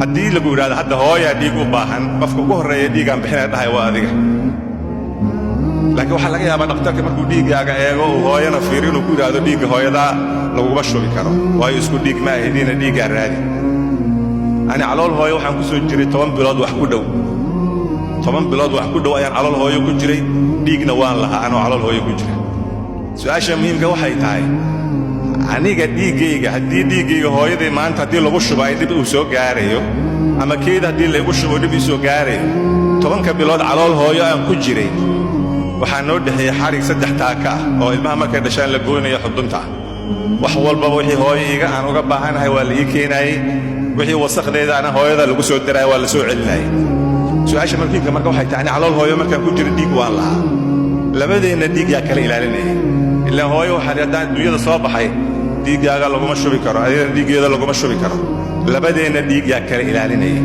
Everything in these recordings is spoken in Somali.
Haddii lagu yidhahdo hadda hooyaa dhiig u baahan, qofka ugu horreeya dhiigaan bixinaya dhahay waa adiga. Laakiin waxaa laga yaabaa dhakhtarka markuu dhiiggaaga eego, uu hooyana fiiro, inuu ku yidhaahdo dhiigga hooyadaa laguma shubi karo, waayo isku dhiig ma ahidina, dhiiggaa raadi. Ani calool hooyo waxaan ku soo jiray 10 bilood wax ku dhow. 10 bilood wax ku dhow ayaan calool hooyo ku jiray. Dhiigna waan lahaa anoo calool hooyo ku jira. Su'aasha muhiimka waxay tahay, aniga dhiiggayga, haddii dhiiggayga hooyaday maanta haddii lagu shubo ay dhib uu soo gaarayo, ama keeda haddii laygu shubo dhib ii soo gaarayo, 10-ka bilood calool hooyo aan ku jiray waxaa noo dhexeeyey xarig 3 taaka ah oo ilmaha markay dhashaan la goynayo xudunta ah. Wax walbaba wixii hooyo iiga aan uga baahanahay waa la ii keenaayey. Wixii wasakhdayda ana hooyada lagu soo daraaya waa la soo celinayay. Su'aasha markiinka marka waxay tahay, ani calool hooyo markaan ku jira dhiig waan lahaa. Labadeenna dhiig yaa kala ilaalinaya? Ilaan hooyo waxaa haddaan dunyada soo baxay dhiiggaaga laguma shubi karo, adigana dhiiggeeda laguma shubi karo. Labadeenna dhiig yaa kala ilaalinaya?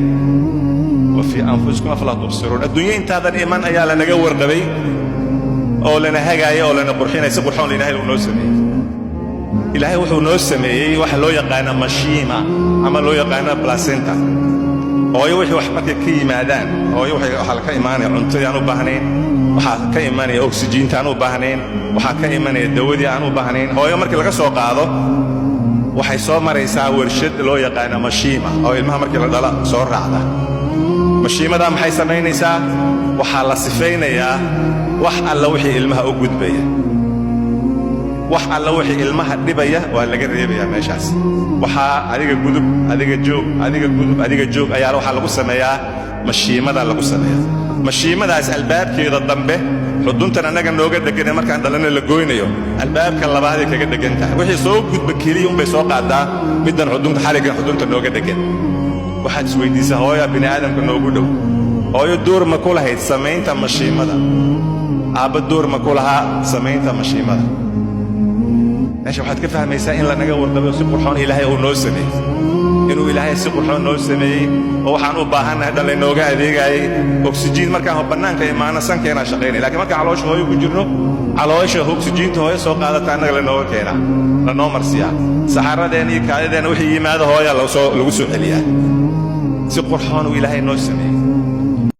وفي أنفسكم أفلا تبصرون. Adduunyo intaadan iman ayaa lanaga warqabay oo lana hagaaya oo lana qurxinaya. Si qurxoon Ilaahay uu noo sameeyey. Ilaahay wuxuu noo sameeyey waxa loo yaqaana mashiima ama loo yaqaana placenta. Hooyo wixii wax markay ka yimaadaan, hooyo waxaa ka imaanaya cuntadii aan u baahnayn, waxaa ka imanaya oksijiinta aan u baahnayn, waxaa ka imanaya dawadii aan u baahnayn. Hooyo markii laga soo qaado waxay soo maraysaa warshad loo yaqaana mashiima oo ilmaha markii la dhala soo raacda. Mashiimadaa maxay samaynaysaa? Waxaa la sifaynayaa wax alla wixii ilmaha u gudbaya. Wax alla wixii ilmaha dhibaya waa laga reebayaa meeshaas. Waxaa adiga gudub, adiga joog, adiga gudub, adiga joog ayaa waxaa lagu sameeyaa, mashiimadaa lagu sameeyaa. Mashiimadaas albaabkeeda dambe, xuduntan annaga nooga dhegane markaan dhalana la goynayo, albaabka labaaday kaga dheggan tahay. Wixii soo gudba keliya unbay soo qaadaa middan xudunta, xariggan xudunta nooga dheggan. Waxaad isweyddiisaa, hooyaa bini aadamka noogu dhow, hooyo door ma ku lahayd samaynta mashiimada? Aabba door ma ku lahaa samaynta mashiimada? Meesha waxaad ka fahmaysaa in lanaga warqabayo, si qurxoon Ilaahay uu noo sameeyey, inuu Ilaahay si qurxoon noo sameeyey oo waxaan u baahannahay dhan laynooga adeegaayey. Oksijiin markaan bannaanka imaano sankeenaa shaqaynaya, lakiin markaan caloosha hooyo ku jirno, caloosha oksijiinta hooyo soo qaadata annaga lanooga keenaa, lanoo marsiyaa. Saxaradeenna iyo kaadideenna wixii yimaado hooyaa lagu soo celiyaa. Si qurxoon uu Ilaahay noo sameeyey.